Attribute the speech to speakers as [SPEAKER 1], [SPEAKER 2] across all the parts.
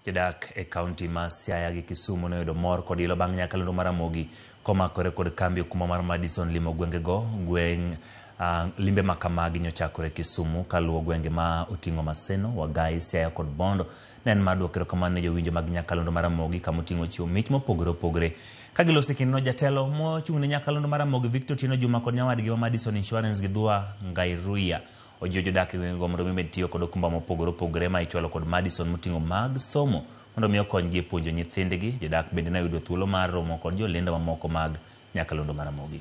[SPEAKER 1] Jodak e kaunti ma Siaya gi Kisumu noyudo mor kod ilo bang' nyakalondo mar Ramogi komakore kod kambi okumba mar Madison limo gwengego. Gweng' limbe ma kamagi nyochakore Kisumu kaluwo gwenge ma oting'o Maseno, Wagai, Siaya kod Bondo. Ne en mar duoko erokamano ne jowinjo mag nyakalondo mar Ramogi kamoting'o chiwo mich mopogore opogore. Ka giloso e kindeno, jatelo mochung' ne nyakalondo mar Ramogi Victor Otieno Juma kod nyawadgi ma Madison Insurance gi Dhua Ngairuya ojiwo jodak e gwengego mondo mi med tiyo kod okumba mopogore opogore ma ichwalo kod Madison moting'o mag somo mondo mi okonygi e puonjo nyithindgi. Jodak bende ne oyudo thuolo mar romo kod jolendo mamoko mag nyakalondo mar Ramogi.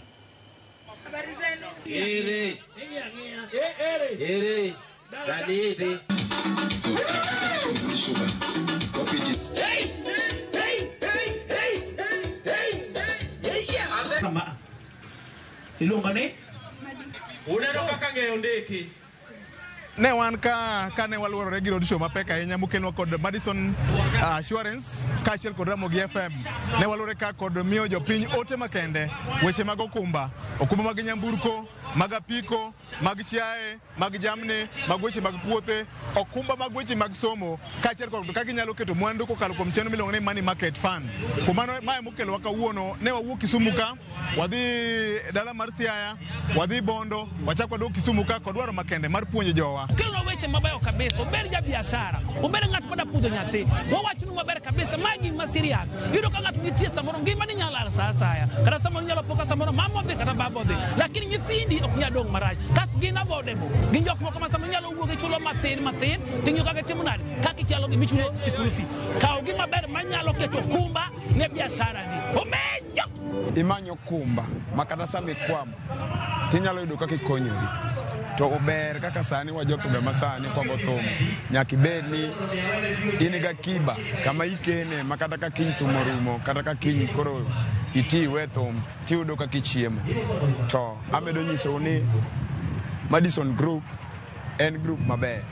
[SPEAKER 2] Ere. Ere. Dadi.
[SPEAKER 3] Kama. Iluongo ni?
[SPEAKER 2] Uneno kaka ng'eyo ndiki.
[SPEAKER 4] Ne wan ka kane waluorore gi road show mapek ahinya mokelnwa kod Madison Assurance kaachiel kod Ramogi FM. Ne waluorore ka kod miyo jopiny ote makende, weche mag okumba, okumba mag nyamburko, mag apiko, mag chiaye, mag jamni, mag weche mag puothe, okumba mag weche mag somo, kaachiel kod kaka ginyalo keto mwandu kokalo kuom chenro miluongo ni Money Market Fund. Kuom mano, mae mokelowa kawuono, ne wawuok Kisumu ka, wadhi dala mar Siaya, wadhi Bondo, wachak waduog Kisumu ka kod dwaro makende mar puonjo jowa.
[SPEAKER 3] Kelonwa weche mabeyo kabisa, obed ja biashara, obed ng'at mada puonjo nyathi, wawachnu maber kabisa, ma gima serious. Iyudo ka ng'ato nitie samoro ngimani nyalo lal sa asaya, kata samoro inyalo po ka samoro mama odhi kata baba odhi, lakini nyithindi ok nyal dong' marach. Kas gin affordable, gin jok moko ma samoro inyalo wuok ichulo matin matin, ting'iyo kaka itimo nade, kaka ichalo gima ichulo sikul fee. Kaw gima ber manyalo keto okumba ne biashara ni. Omejo!
[SPEAKER 5] Imany okumba ma kata sama ikwamo tinyalo yudo kaka ikonyori. To ber kaka sani wa jothumbe ma sani kwago thum, nyaka ibed ni in gi akiba kama ikene ma kata ka kiny thum orumo, kata ka kiny koro iti iwe thum, tiyudo kaka ichiemo. To amedo nyisou ni Madison Group en group maber.